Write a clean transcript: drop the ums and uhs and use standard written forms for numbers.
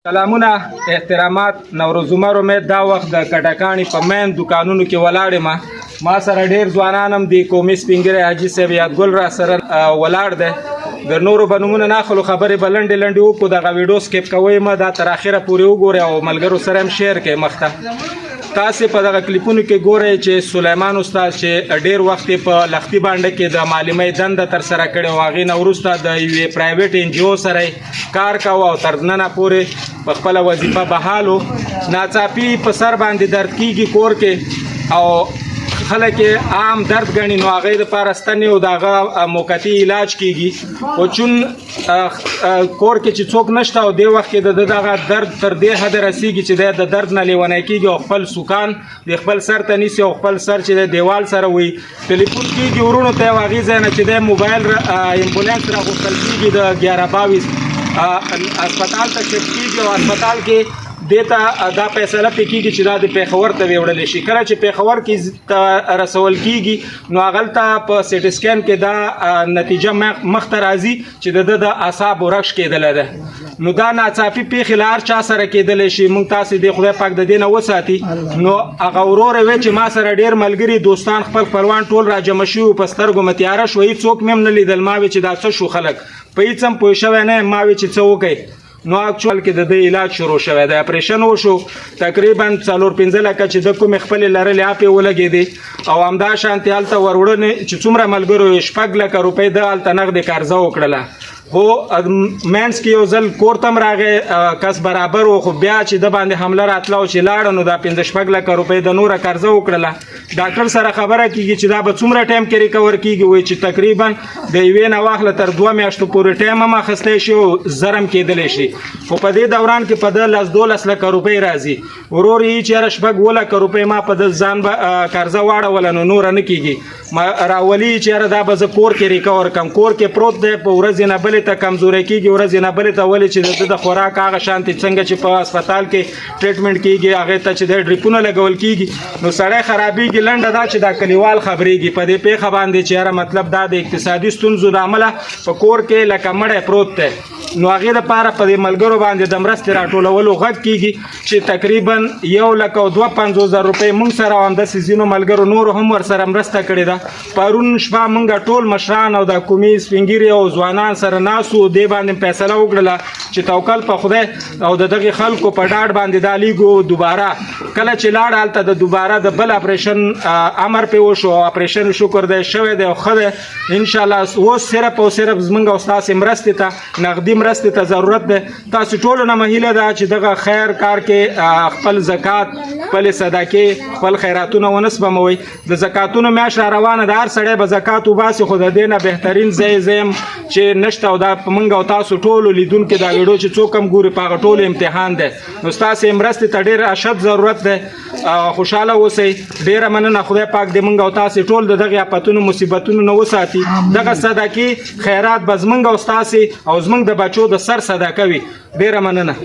سلامونه، احترامات. نوروز عمر امید دا وخت د کټکاڼي په مین دکانونو کې ولاړ ما. ما سره ډیر ځوانان هم دي. قومي سپینګری حاجي صاحب یادګل را سره ولاړ دی. د نورو به نومونه نه اخلو، خبرې به لنډې لنډې وکړو. دغه ویډیو skip کوئ مه، دا تر اخره پورې وګورئ او ملګرو سره هم share کړئ. مخته تاسو په دغه کلیپونو کې ګورئ چې سلیمان استاد چې ډیر وخت یې په لختي باندې کې د معلمۍ دنده تر سره کړې او هغې نه وروسته د یوې private NGO سره یې کار کاوه او تر ننه پورې په خپله وظیفه بحال و. ناڅاپي په سر باندې درد کیږي کور کې او خلک یې عام درد ګڼي، نو هغې دپاره ستنې او د هغه موقتي علاج کیږي، خو چون کور کې چې څوک نشته او دې وخت کې د ده دغه درد تر دې حده رسیږي چې دی د درد نه لیونی کیږي او خپل سوکان د خپل سر ته نیسي او خپل سر چې دی دیوال سره وي. ټلیفون کیږي وروڼو ته او هغې ځای نه چې دی موبایل امبولانس راغوښتل کیږي، د 1122 هسپتال ته shift کیږي او هسپتال کې دې ته دا فیصله پې کیږي چې دا د پېښور ته ویوړل شي. کله چې پېښور کې ته رسول کیږي، نو هغلته په CT scan کې دا نتیجه مخته راځي چې د ده د اعصابو رګ شکېدلی ده. نو دا ناڅاپي پېښې له هر چا سره کېدلی شي. موږ تاسې دې خدای پاک د دې نه وساتي. نو هغه ورور وی چې ما سره ډېر ملګري، دوستان، خپل خپلوان ټول راجمع شوي وو، په سترګو مې تیاره شوه، هېڅوک مې هم نه لیدل. ما وی چې دا څه شو؟ خلک په هېڅ هم پوه شوی نه یم. ما وی چې څه وکړئ؟ نو actual کې د دې علاج شروع شوی دی، اپریشن وشو، تقریبا 4-5 لکه چې د کومې خپلې لرلې اپې ولګېدې او همدا شانتې هلته وروړنې چې څومره ملګرو یې 6 لکه روپۍ ده هلته نغدې قرضه وکړله. خو مینس کې یو ځل کور ته هم راغی، کس برابر و، خو بیا چې د باندې حمله راتله او چې لاړه، نو دا 5-6 لکه روپۍ د نوره قرضه وکړله. ډاکټر سره خبره کیږي چې دا به څومره ټایم کې recover کیږي؟ وایي چې تقریبا د یوې نه واخله تر 2 میاشتو پورې ټایم هم اخیستی شي او زر هم کېدلی شي. خو په دې دوران کې په ده 10-12 لکه روپۍ راځي. ورور یې چې یاره 6-7 لکه روپۍ ما په ده ځان به قرضه واړوله، نو نوره نه کیږي. ما راولي چې یاره دا به زه کور کې recover کم. کور کې پروت دی، په ورځې نه بلې ته کمزوری کیږي، ورځې نه بلې ته. ولې چې د ده د خوراک هغه شانتې څنګه چې په هسپتال کې treatment کیږي، هغې ته چې د ډریپونه لګول کیږي، نو سړی خرابیږي. لنډه دا چې دا کلیوال خبرېږي په دې پېښه باندې چې یاره مطلب دا د اقتصادي ستونزو د امله په کور کې لکه مړی پروت دی. نو هغې دپاره په دې ملګرو باندې د مرستې راټولولو غږ کیږي چې تقریبا 1,52,000 روپۍ مونږ سره او همداسې ځینو ملګرو نورو هم ورسره مرسته کړې ده. پرون شپه مونږ ټول مشران او د قومي سپینګیري او ځوانان سره ناست وو، دې باندې فیصله وکړله چې توکل په خدای او د دغه خلکو په ډاډ باندې دا لیږو. دوباره کله چې لاړ هلته د دوباره د بل اپریشن امر پې وشو او اپریشن شکر دی شوی دی او ښه دی انشاءالله. اوس صرف او صرف زمونږ او ستاسې مرستې ته، نغدي مرستې ته ضرورت دی. تاسو ټولو نه مې هیله ده چې دغه خیر کار کې خپل زکات، خپل صدقې، خپل خیراتونه ونه سپموئ. د زکاتونو میاشت را روانه ده، هر سړی به زکات وباسي، خو د دې نه بهترین ځای زیم چې نشته. او دا په مونږ او تاسو ټولو لیدونکو دا ویډیو چې څوک هم ګوري، په هغه ټولو امتحان دی. نو ستاسې مرستې ته ډېر اشد ضرورت دی. خوشحاله اوسئ، ډېره مننه. خدای پاک دې مونږ او تاسې ټول د دغه آفتونو مصیبتونو نه وساتي. دغه صدقې خیرات به زمونږ او ستاسې او زمونږ د بچو د سر صدقه وي. ډېره مننه.